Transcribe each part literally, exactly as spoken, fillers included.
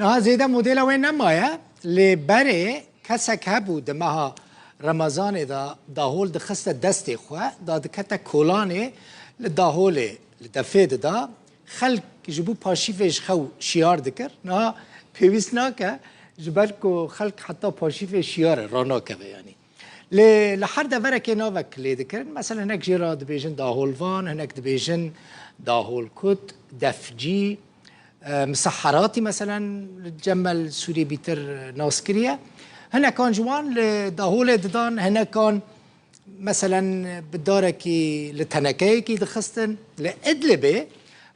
Niha zêde modela wê nemaye, lê berê kesek hebû di meha Remezanê de dahol dixiste destê xwe, da dikete kolanê li daholê li defê dida. Xelk ji bo paşîvê ji xew şiyar dikir. Niha pêwîst nake, ji ber ku xelk heta paşîvê şiyar e, ranakeve yanî. Lê li her deverekê navek lê dikirin. Mesela hinek jê re dibêjin daholvan, hinek dibêjin daholkut, defcî, e, miseheratî meselen li cem me li Sûriyê bîtir nas kiriye. Hinekan ji wan li daholê didan, hinekan meselen bi darekî li tenekeyekî dixistin. Li Idlibê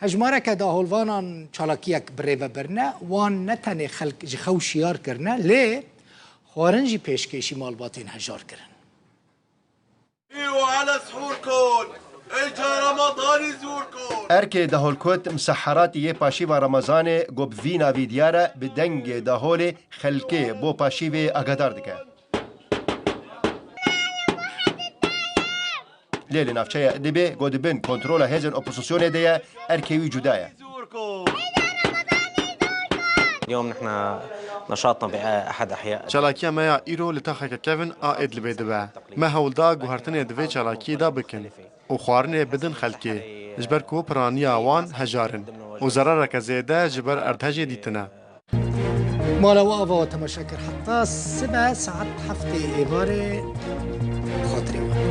hejmareke daholvanan çalakiyek bi rê ve birine. Wan ne tenê xelk ji xew şiyar kirine, lê xwarin jî pêşkêşî malbatên hejar kirin. Îro ele sihûr kun, ê ca Remadanî zûr kun. Erkê daholkut miseheratî yê paşîva Remezanê ku bi vî navî diyar e, bi dengê daholê xelkê bo paşîvê agadar dike. Lê li navçeya Idlibê ku di bin kontrola hêzên opozisyonê de ye, erkê wî cuda ye. اليوم نحن نشاطنا بأحد أحياء Çalakiya me ya îro li taxeke kevin a Idlibê dibe. Me hewl da guhertinê di vê çalakiyê de bikin û xwarinê bidin xelkê, ji ber ku piraniya wan hejar in û zerareke zêde ji ber erdhejê dîtine. Mala we ava we temaşe kir. Heta sibe saet heftê êvarê, xatirê we.